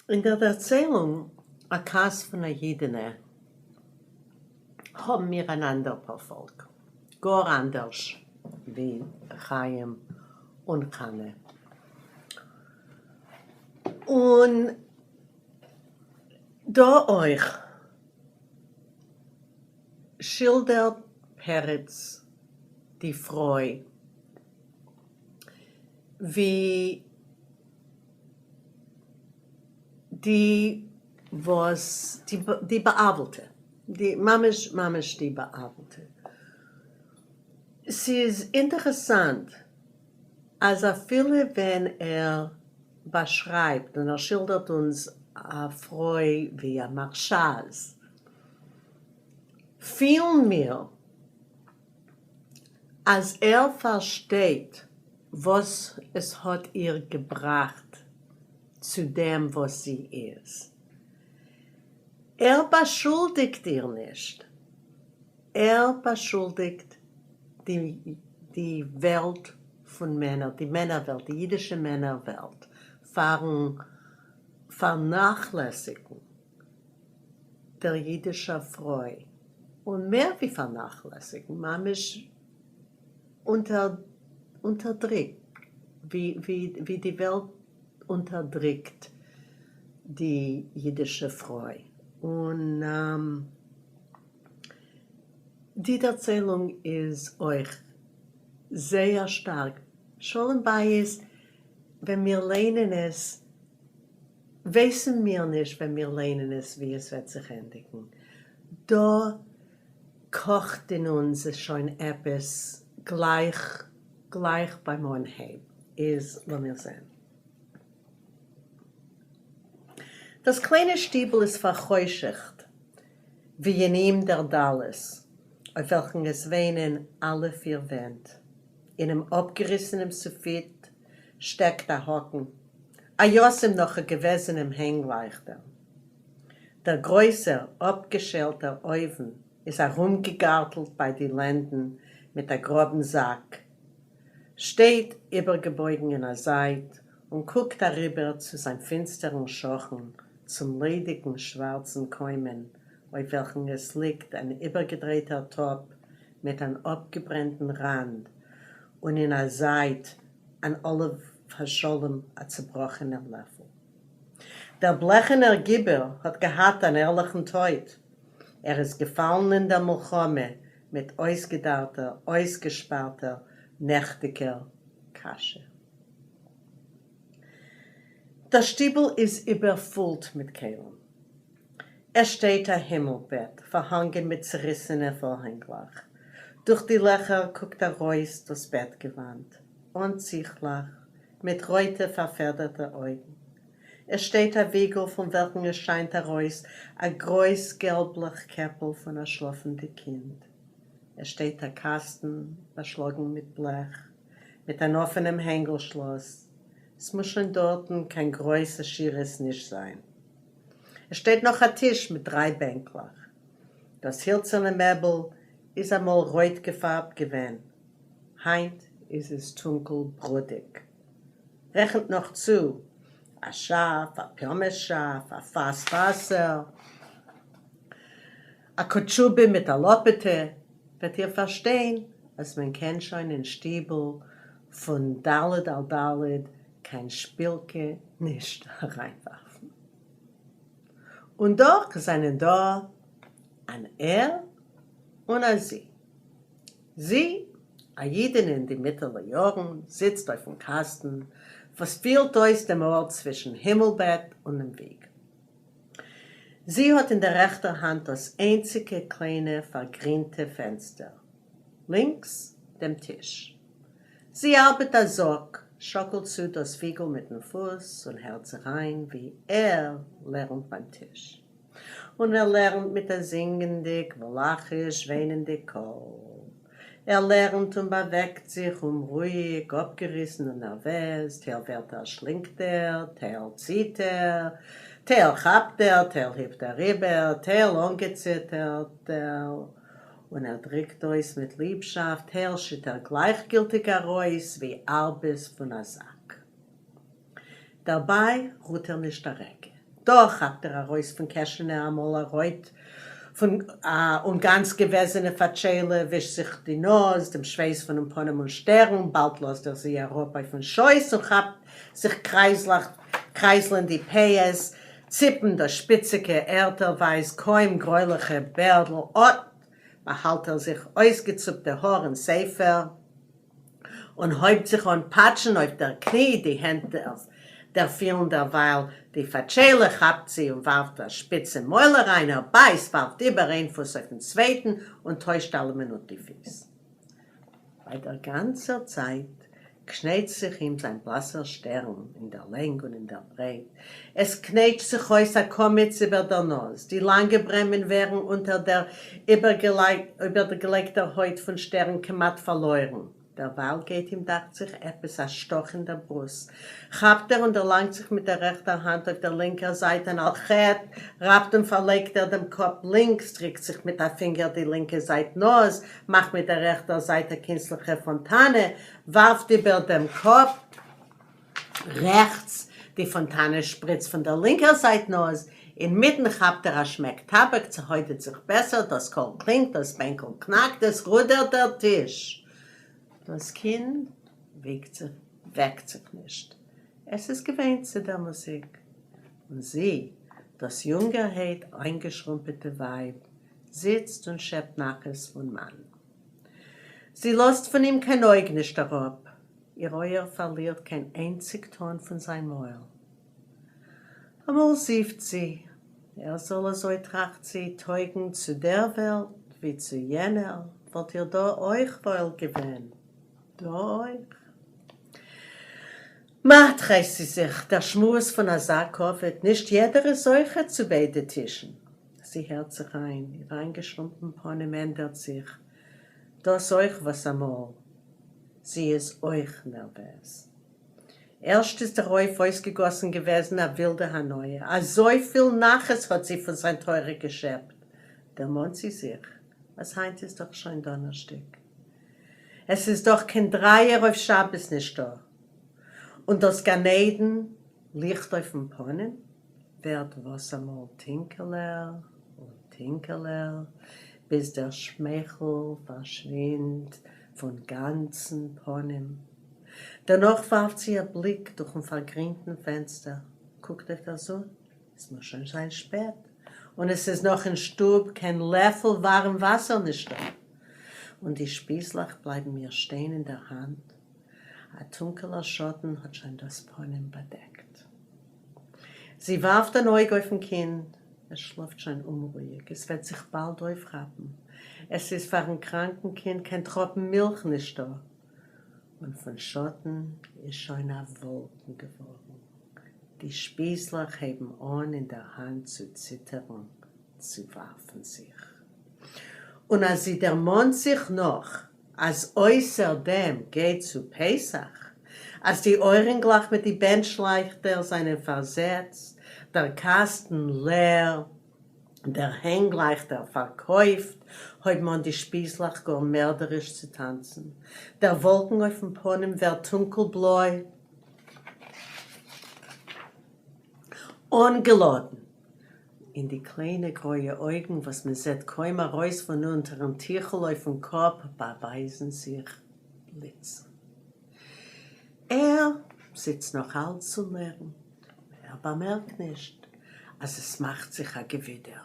אין דער דערציילונג אַ כעס פֿון אַ ייִדענע האָבן מיר אַן אַנדער פּאָרפֿאָלק, גאָר אַנדערש ווי חיים און חנה. און דאָ אויך שילדערט פּרץ די פֿרוי ווי די וואס די בא'עוול'טע, די ממש ממש די בא'עוול'טע. ס'איז אינטערעסאנט אז אפילו ווען ער באשרייבט און ער שילדערט אונז א פרוי ווי א מרשעת, פילן מיר אז ער פארשטייט וואס עס האט איר געבראכט צו דעם וואס זי איז. ער באשולדיגט איר נישט, ער באשולדיגט די וועלט פון מענער, די מענער וועלט, די אידישע מענער וועלט, פארן פארנאכלעסיגן דער אידישער פרוי, און מער ווי פארנאכלעסיגן, ממש אונטערדריקט, ווי די וועלט אונטערדריקט די אידישע פרוי. און די דערציילונג איז אויך זייער שטארק שלום בית, ווען מיר ליינען עס ווייסן מיר נישט ווען מיר ליינען עס ווי עס וועט זיך ענדיגן, דא קאכט אין אונז עס שוין עפעס גלייך גלייך ביים אנהייב, איז לאמיר זען. דאס קליינע שטיבל איז פאר'חושך'ט ווי אין אים דער דלות, אויף וועלכן עס וויינען אלע פיר ווענט. אינעם אפגעריסענעם סופיט שטעקט א האקן, א יתום נאך א געוועזענעם הענגלייכטער. דער גרויסער, אפגעשיילטער אויוון איז ארומגעגארטלט ביי די לענדן מיט א גראבן זאק, שטייט איבערגעבויגן אין א זייט און קוקט אריבער צו זיין פינסטערן שכן, צום ליידיגן שווארצן קוימען, אויף וועלכן עס ליגט אן איבערגעדרייטער טאפ מיט אן אפגעברענטן ראנד, און אין א זייט אן עליו השלום א צעבראכענער לעפל. דער בלעכענער גיבור האט געהאט אן ערליכן טויט, ער איז געפאלן אין דער מלחמה מיט אויסגעדארטער, אויסגעשפארטער נעכטיגער קאשע. דער שטיבל איז איבערפולט מיט כלים. עס שטייט א הימל-בעט, פארהאנגען מיט צעריסענע פארהענגלעך. דורך די לעכער קוקט ארויס דאס בעטגעוואנט, אנציכלעך, מיט רויטע פארפעדערטע אויגן. עס שטייט א וויגל פון וועלכן עס שיינט ארויס א גרויס געלבלעך קעפל פון א שלאפנדיק קינד. עס שטייט א קאסטן, באשלאגן מיט בלעך, מיט אן אפענעם הענגל-שלאס. ס'מוז שוין דארטן קיין גרויס עשירות נישט זיין. עס שטייט נאך א טיש מיט דריי בענקלעך. דאס הילצערנע מעבל איז אמאל רויט געפארבט געווען, היינט איז עס טונקל ברודיג. רעכנט נאך צו, א שאף, א פאמעס שאף, א פאס וואסער, א קאטשובע מיט א לאפעטע, וועט איר פארשטיין אז מען קען שוין אין שטיבל פון ד' על ד' קיין שפילקע נישט אריינווארפן. און דאך זענען דא אן ער און א זי. זי, א אידענע אין די מיטעלע יארן, זיצט אויפן קאסטן וואס פילט אויס דעם ארט צווישן הימל-בעט און דעם וויג. זי האט אין דער רעכטער האנט דאס איינציגע קליינע פארגרינטע פענסטער, לינקס דעם טיש. זי ארבעט א זאק, שאקלט צו דאס וויגל מיטן פוס און הערט זיך איין ווי ער לערנט ביים טיש. און ער לערנט מיט א זינגענדיג, וואלאכיש וויינענדיג קול. ער לערנט און באוועגט זיך אומרואיג, אפגעריסן און נערוועז, טייל ווערטער שלינגט ער, טייל ציט ער, טייל כאפט ער, טייל היפט ער איבער, טייל אנגעציטערט ער, און ער דריקט אויס מיט ליבשאפט, טייל שיט ער גלייכגילטיג ארויס ווי ארבעס פון א זאק. דערביי רוט ער נישט א רגע. דאָ כאַפּט ער אַרױס פֿון קעשענע אַ מאָל אַ רױט פֿון און גאַנץ געװעזענע פֿאַטשײלע, װישט זיך די נאָז, דעם שװײס פֿונעם פּנים און שטערן, באַלד לאָזט ער זי אַראָפּ אױפֿן שױס און כאַפּט זיך קרײַזלעך, קרײַזלען די פּאות, ציפּן דאָס שפּיציקע, ערטערװײַז קױם גרױלעכע בערדל, אָט באַהאַלט ער זיך אױסגעצופּטע האָר אין ספֿר. און הויבט זיך אן פאטשן אויף דער קני, די הענט דערפילן דערווייל די פאטשיילע, כאפט זי און ווארפט א שפיץ אין מויל אריין, ער בייסט, ווארפט איבער איין פוס אויפן צווייטן און טוישט אלע מינוט די פיס. ביי דער גאנצער צייט קנעטשט זיך אים זיין בלאסער שטערן אין דער לענג און אין דער ברייט, עס קנעטשט זיך אויס א קמץ איבער דער נאז, די לאנגע ברעמען ווערן אונטער דער איבערגעלייגטער הויט פון שטערן כמעט פארלוירן. דערווייל גייט אים דאכט זיך עפעס א שטאך אין דער ברוסט, כאפט ער און דערלאנגט זיך מיט דער רעכטער האנט אויף דער לינקער זייט און על חטא רייבט און פארלייגט ער דעם קאפ לינקס, דריקט זיך מיט א פינגער די לינקע זייט נאז, מאכט מיט דער רעכטער זייט א קינסטליכע פאנטאנע, ווארפט איבער דעם קאפ. רעכטס, די פאנטאנע שפריצט פון דער לינקער זייט נאז, אינמיטן כאפט ער א שמעק טאבאק, צעהוידעט זיך בעסער, דאס קול קלינגט, דאס בענקל קנאקט, עס רודערט דער טיש. דאס קינד וויגט זיך, וועקט זיך נישט, עס איז געוואינט צו דער מוזיק. און זי, דאס יונגערהייט איינגעשרומפעטע ווייב, זיצט און שעפט נחת פון מאן. זי לאזט פון אים קיין אויג נישט אראפ, איר אויער פארלירט קיין איינציג טאן פון זיין מויל. אמאל זיפצט זי, ער זאל אזוי טראכט זי, טויגן צו דער וועלט ווי צו יענער, וואלט איר דא אויך וואויל געווען, דא אויך. מה, טרייסט זי זיך, דער שמועס פון אזא כבוד, נישט יעדער איז זוכה צו ביידע טישן. זי הערט זיך איין, איר איינגעשרומפן פנים ענדערט זיך, דאס אויך וואס אמאל. זי איז אויך נערוועז. ערשט איז דערויף אויסגעגאסן געוועזן א ווילדע הנאה, אזויפיל נחת האט זי פון זיין תורה געשעפט, דערמאנט זי זיך אז היינט איז דאך שוין דאנערשטאג, עס איז דאך קיין דרייער אויף שבת נישטא, און דאס גן עדן ליכט אויפן פנים ווערט וואסאמאל טינקעלער און טינקעלער, ביז דער שמייכל פארשווינדט פון גאנצן פנים. דערנאך ווארפט זי א בליק דורכן פארגרינטן פענסטער, קוקט אויף דער זון, עס מוז שוין זיין שפעט, און עס איז נאך אין שטוב קיין לעפל ווארעם וואסער נישטא, און די שפיזלעך בלייבן איר שטיין אין דער האנט, א טונקעלער שאטן האט שוין דאס פנים באדעקט. זי ווארפט אן אויג אויפן קינד, עס שלאפט שוין אומרואיג, עס וועט זיך באלד אויפכאפן, עס איז פארן קראנקן קינד קיין טראפן מילך נישטא, און פון שאטן איז שוין א וואלקן געווארן, די שפיזלעך הייבן אן אין דער האנט צו ציטערן, צו ווארפן זיך. און אז זי דערמאנט זיך נאך אז אויסער דעם גייט צו פסח, אז די אוירינגלעך מיט די בענטשלייכטער זענען פארזעצט, דער קאסטן לער, דער הענגלייכטער פארקויפט, הויבן אן די שפיזלעך גאר מערדעריש צו טאנצן, דער וואלקן אויפן פנים ווערט טונקל בלוי, אנגעלאדן אין די קליינע גרויע אויגן וואס מען זעט קוים ארויס פון אונטערן טיכל אויפן קאפ באווייזן זיך בליצן. ער זיצט נאך אלץ און לערנט, ער באמערקט נישט אז עס מאכט זיך א געווידער.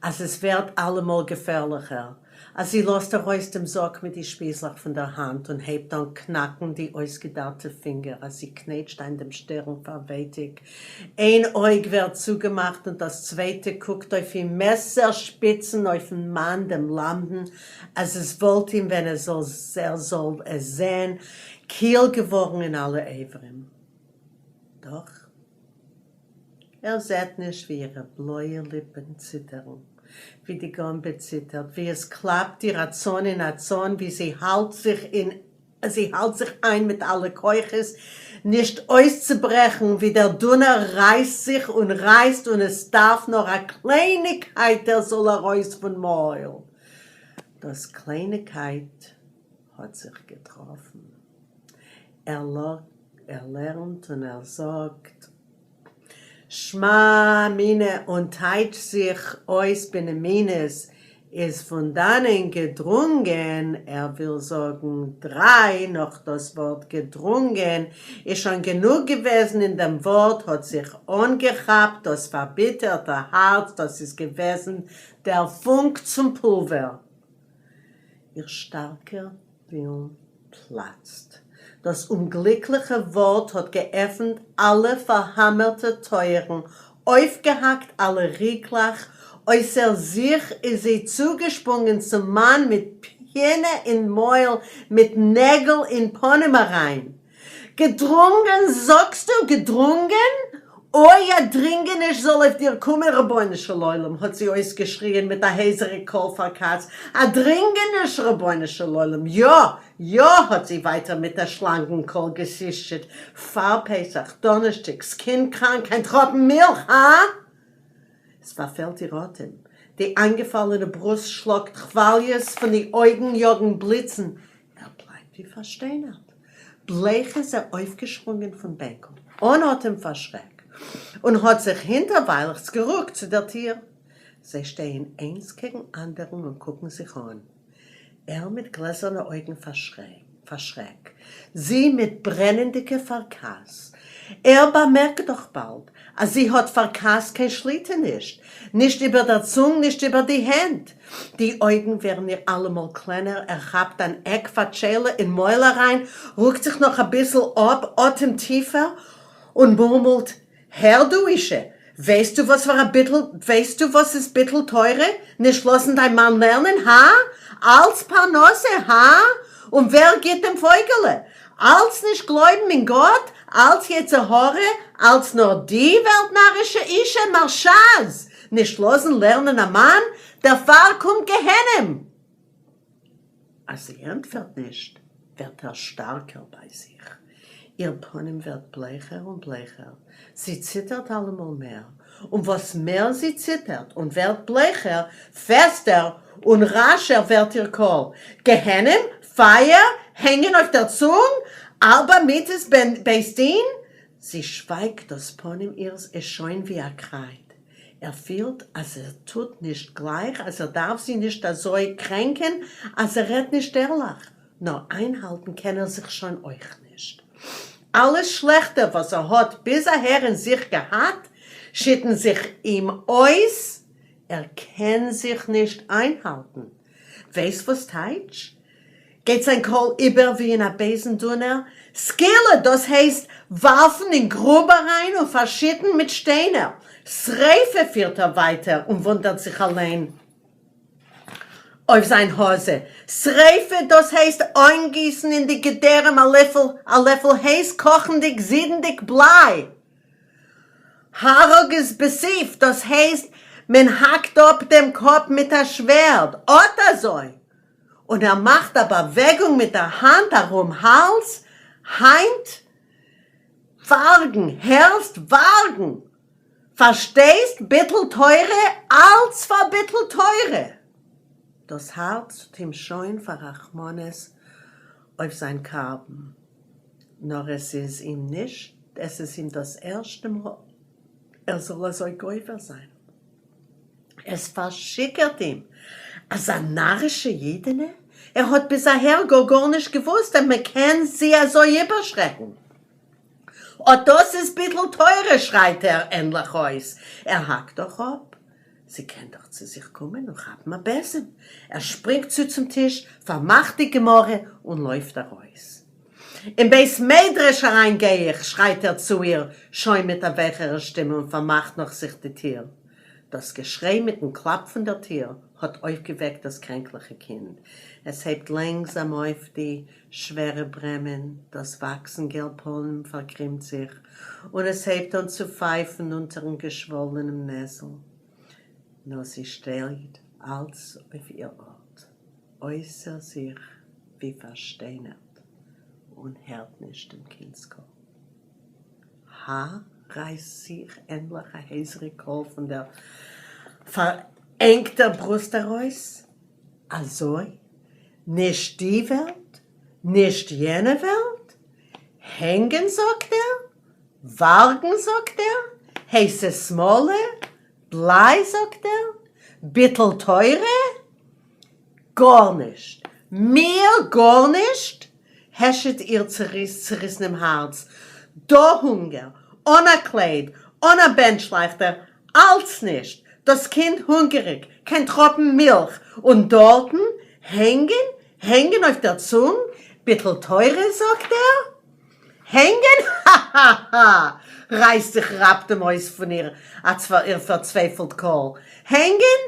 אז עס ווערט אלעמאל געפערליכער, אז זי לאזט ארויס דעם זאק מיט די שפיזלעך פון דער האנט און הייבט אן קנאקן די אויסגעדארטע פינגער אז זי קנעטשט איין דעם שטערן פאר ווייטיג, איין אויג ווערט צוגעמאכט און דאס צווייטע קוקט אויף אים מעסער שפיצן אויפן מאן דעם למדן אז עס וואלט אים ווען ער זאל עס זען קיל געווארן אין אלע אברים. דאך. ער זעט נישט ווי אירע בלויע ליפּן ציטערן, ווי די גאָמבע ציטערט, ווי עס קלאַפּט איר אַ צאָן אין אַ צאָן, ווי זי האַלט זיך אין זי האַלט זיך איין מיט אַלע כּוחות נישט אויסצוברעכן, ווי דער דונער רייסט זיך און רייסט און עס דאַרף נאָר אַ קלייניקייט ער זאָל אַרויס פֿון מויל. דאָס קלייניקייט האָט זיך געטראָפֿן. ער לערנט און ער זאגט. שמע מינה און טייטש זיך אויס בנמינות איז פון דאנען געדרונגען, ער וויל זאגן דריי נאך דאס ווארט געדרונגען איז שוין גענוג געוועזן אין דעם ווארט האט זיך אנגעכאפט דאס פארביטערטע הארץ דאס איז געוועזן דער פונק צום פולווער. איר שטארקער ווילן פלאצט. דאס אומגליקליכע ווארט האט געעפנט אלע פארהאמערטע טויערן, אויפגעהאקט אלע ריגלעך, אויסער זיך איז זי צוגעשפרונגען צום מאן מיט פיענע אין מויל, מיט נעגל אין פנים אריין. געדרונגען זאגסטו? געדרונגען? אוי א דרינגעניש זאל אויף דיר קומען רבונו של עולם! האט זי אויסגעשריען מיט א הייזעריג קול פאר כעס, א דרינגעניש רבונו של עולם! יא! יא! האט זי ווייטער מיט א שלאנגן קול געסישטשעט, פאר פסח, דאנערשטאג, ס'קינד קראנק, קיין טראפן מילך, הא? עס פארפעלט איר אטעם, די איינגעפאלענע ברוסט שלאגט כוואליעס, פון די אויגן יאגן בליצן, ער בלייבט ווי פארשטיינערט. בלייך איז ער אויפגעשפרונגען פון בענקל, אן אטעם פאר שרעק, און האט זיך הינטערוויילעכץ גערוקט צו דער טיר. זיי שטייען איינס קעגן אנדערן און קוקן זיך אן, ער מיט גלעזערנע אויגן פאר שרעק, זי מיט ברענענדיגע פאר כעס. ער באמערקט דאך באלד, אז זי האט פאר כעס קיין שליטה נישט, נישט איבער דער צונג, נישט איבער די הענט. די אויגן ווערן איר אלעמאל קלענער, ער כאפט אן עק פאטשיילע אין מויל אריין, רוקט זיך נאך אביסל אפ, אטעמט טיפער, און מורמלט, הער דו אישה, ווייסטו וואס פאר א ביטול, ווייסטו וואס איז ביטול תורה? נישט לאזן דיין מאן לערנען, הא? אלץ פרנסה, הא? און ווער גיט דעם פויגעלע? אלץ נישט גלויבן אין גאט, אלץ יצר הרע, אלץ נאר די וועלט נארישע אישה מרשעת, נישט לאזן לערנען א מאן, דערפאר קומט גיהנום! אז זי ענטפערט נישט ווערט ער שטארקער ביי זיך, איר פנים ווערט בלייכער און בלייכער, זי ציטערט אלעמאל מער, און וואס מער זי ציטערט און ווערט בלייכער, פעסטער און ראשער ווערט איר קול, גיהנום? פייער? הענגען אויף דער צונג? ארבע מיתות בית דין? זי שווייגט, דאס פנים אירס איז שוין ווי א קרייד, ער פילט אז ער טוט נישט גלייך, אז ער דארף זי נישט אזוי קרענקען, אז ער רעדט נישט ערליך, נאר איינהאלטן קען ער זיך שוין אויך נישט. אלעס שלעכטע וואס ער האט ביז אהער אין זיך געהאט, שיטן זיך אים אויס, ער קען זיך נישט איינהאלטן. ווייסט וואס טייטש? גייט זיין קול איבער ווי אין א בייזן דונער, סקילה, דאס הייסט ווארפן אין גרוב אריין און פארשיטן מיט שטיינער, שריפה פירט ער ווייטער און וואונדערט זיך אליין אויף זיין העזה, שריפה, דאס הייסט אנגיסן אין די געדערים א לעפל א לעפל הייס קאכנדיג זידנדיג בליי, הריגת בסייף, דאס הייסט מען האקט אפ דעם קאפ מיט א שווערד, אט אזוי! און ער מאכט א באוועגונג מיט דער האנט ארום האלז, היינט ווארגן, הערסט? ווארגן! פארשטייסט? ביטול תורה, אלץ פאר ביטול תורה! דאס הארץ טוט אים שוין פאר רחמנות אויף זיין קרבן, נאר עס איז אים נישט, עס איז אים דאס ערשטע מאל ער זאל אזוי גובר זיין. עס פארשיכורט אים, אזא נארישע אידענע? ער האט ביז אהער גאר גארנישט געוואוסט אז מען קען זי אזוי איבערשרעקן. אט דאס איז ביטול תורה! שרייט ער ענדליך אויס, ער האקט דאך אפ, זי קען דאך צו זיך קומען און כאפן א בעזעם. ער שפרינגט צו צום טיש, פארמאכט די גמרא און לויפט ארויס. אין בית מדרש אריין גיי איך! שרייט ער צו איר שוין מיט א ווייכערע שטימע און פארמאכט נאך זיך די טיר. דאס געשריי מיטן קלאפ פון דער טיר האט אויפגעוועקט דאס קרענקליכע קינד. עס הייבט לענגזאם אויף די שווערע ברעמען, דאס וואקסן געל פנים פארקרימט זיך, און עס הייבט אן צו פייפן אונטערן געשוואלענעם נעזל. נאר זי שטייט אלץ אויף איר ארט. אויסער זיך ווי פארשטיינערט און הערט נישט דעם קינד'ס קול. הא? רייסט זיך ענדליך א הייזעריג קול פון דער פארענגטער ברוסט ארויס. אזוי? נישט די וועלט? נישט יענע וועלט? הענגען זאגט ער? ווארגן זאגט ער? הייסע סמאלע? בליי זאגט ער? ביטול תורה? גארנישט! מיר גארנישט! העשעט איר צעריסענעם הארץ, דא הונגער, אן א קלייד, אן א בענטשלייכטער, אלץ נישט! דאס קינד הונגעריג, קיין טראפן מילך, און דארטן, הענגען, הענגען אויף דער צונג, ביטול תורה זאגט ער? הענגען? האהאהא! רייסט זיך ראפטעם אויס פון איר איר פארצווייפלט קול, הענגען?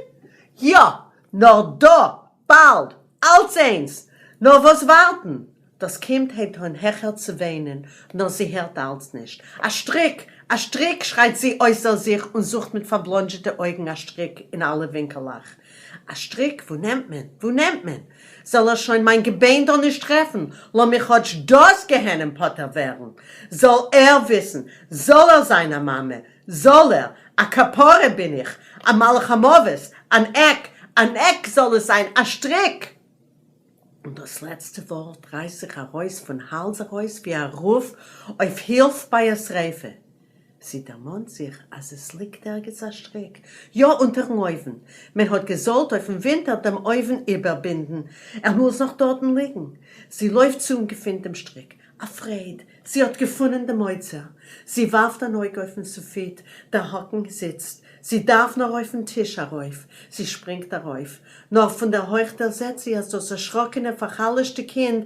יא! נאר דא! באלד! אלץ איינס! נאר וואס ווארטן? דאס קינד הייבט אן העכער צו וויינען, נאר זי הערט אלץ נישט. א שטריק! א שטריק! שרייט זי אויסער זיך און זוכט מיט פארבלאנדזשעטע אויגן א שטריק אין אלע ווינקעלעך. א שטריק? וואו נעמט מען? וואו נעמט מען? זאל ער שוין מיין געביין דא נישט טרעפן, לאמיך כאטש דאס גיהנום פטור ווערן! זאל ער וויסן! זאל ער זיין א מאמע! זאל ער! א כפרה בין איך! א מלאך המוות! אן עק! אן עק זאל עס זיין! א שטריק! און דאס לעצטע ווארט רייסט זיך ארויס פון האלז ארויס ווי א רוף אויף הילף ביי א שריפה. זי דערמאנט זיך אז עס ליגט ערגעץ א שטריק, יא אונטערן אויוון, מען האט געזאלט אויפן ווינטער דעם אויוון איבערבינדן, ער מוז נאך דארטן ליגן. זי לויפט צו און געפינט דעם שטריק. א פרייד, זי האט געפונען דעם אוצר. זי ווארפט אן אויג אויפן סופיט, דער האקן זיצט, זי דארף נאר אויפן טיש ארויף. זי שפרינגט ארויף. נאר פון דער הויך דערזעט זי אז דאס דערשראקענע פאר'חלש'טע קינד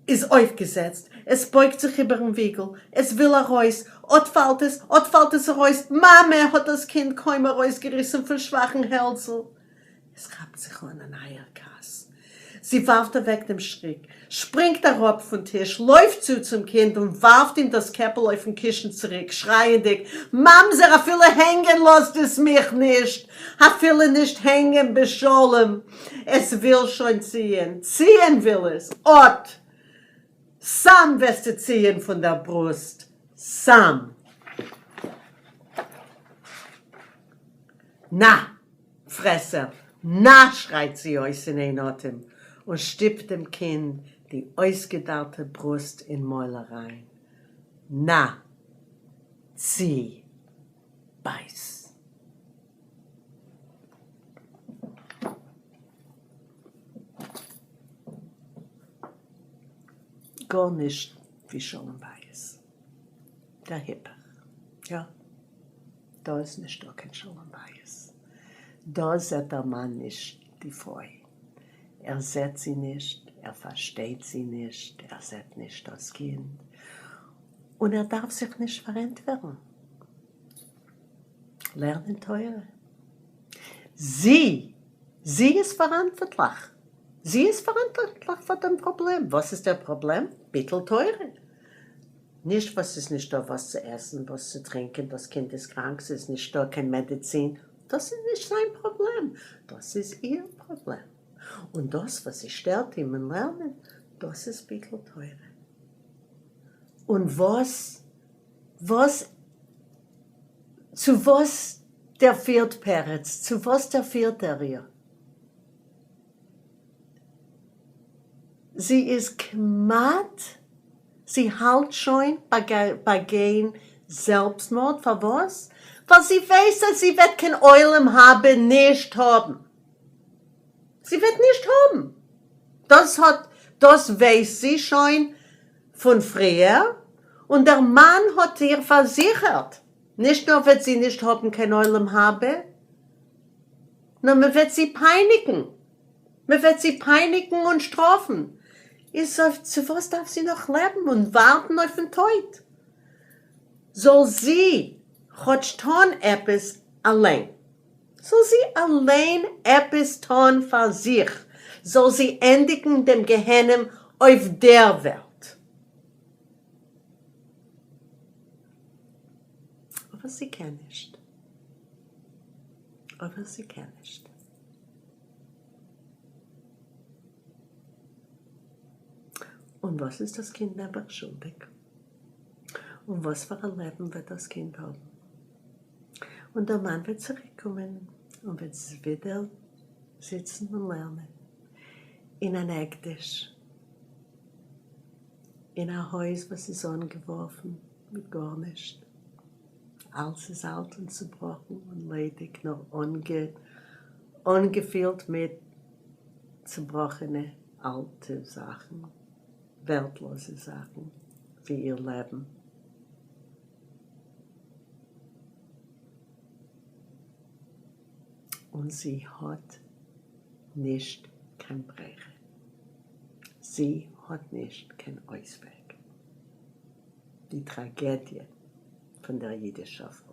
איז אויפגעזעצט, עס בויגט זיך איבערן וויגל, עס וויל ארויס, אט פאלט עס, אט פאלט עס ארויס, מאמע! האט דאס קינד קוים ארויסגעריסן פון שוואכן העלדזל. עס כאפט זיך אן א נייער כעס. זי ווארפט אוועק דעם שטריק, שפרינגט אראפ פון טיש, לויפט צו צום קינד און ווארפט אים דאס קעפל אויפן קישן צוריק, שרייענדיג, ממזר אפילו הענגען לאזט עס מיך נישט! אפילו נישט הענגען בשלום! עס וויל שוין ציען, ציען וויל עס! אט! סם וועסטו ציען פון דער ברוסט! סם! נא! פרעסער, נאַ! שרײַט זי אױס אין אײן אָטעם און שטופּט דעם קינד די אױסגעדאַרטע ברוסט אין מױל אַרײַן. נאַ! צי! בײַס! גאָרנישט װי שלום-בית. דער היפּוך. יאָ. דא איז נישטא קיין שלום בית, דא זעט דער מאן נישט די פרוי, ער זעט זי נישט, ער פארשטייט זי נישט, ער זעט נישט דאס קינד, און ער דארף זיך נישט פארענטפערן. לערנען תורה. זי, זי איז פאראנטווארטליך, זי איז פאראנטווארטליך פאר דעם פראבלעם. וואס איז דער פראבלעם? ביטול תורה. נישט וואס ס'איז נישטא וואס צו עסן, וואס צו טרינקען, דאס קינד איז קראנק, ס'איז נישטא קיין מעדיצין, דאס איז נישט זיין פראבלעם, דאס איז איר פראבלעם. און דאס וואס זי שטערט אים אין לערנען, דאס איז ביטול תורה. און וואס, וואס, צו וואס דערפירט פרץ, צו וואס דערפירט ער איר? זי איז כמעט זי האלט שוין ביי גיין זעלבסטמארד, פארוואס? ווייל זי ווייסט אז זי וועט קיין עולם הבא נישט האבן, זי וועט נישט האבן, דאס האט דאס ווייסט זי שוין פון פריער, און דער מאן האט איר פארזיכערט, נישט נאר וועט זי נישט האבן קיין עולם הבא, נאר מען וועט זי פייניגן, מען וועט זי פייניגן און שטראפן, איז אויף צו וואס דארף זי נאך לעבן און ווארטן אויפן טויט? זאל זי כאטש טון עפעס אליין, זאל זי אליין עפעס טון פאר זיך, זאל זי ענדיגן דעם גיהנום אויף דער וועלט. אבער זי קען נישט. אבער זי קען נישט. און וואס איז דאס קינד נעבעך שולדיג? און וואס פאר א לעבן וועט דאס קינד האבן? און דער מאן וועט צוריק קומען און וועט ווידער זיצן און לערנען אין אן הקדש, אין א הויז וואס איז אנגעווארפן מיט גארנישט. אלץ איז אלט און צובראכן און ליידיג, נאר אנגעפילט מיט צובראכענע אלטע זאכן, ווערטלאזע זאכן, ווי איר לעבן. און זי האט נישט קיין ברירה. זי האט נישט קיין אויסוועג. די טראגעדיע פון דער אידישער פרוי.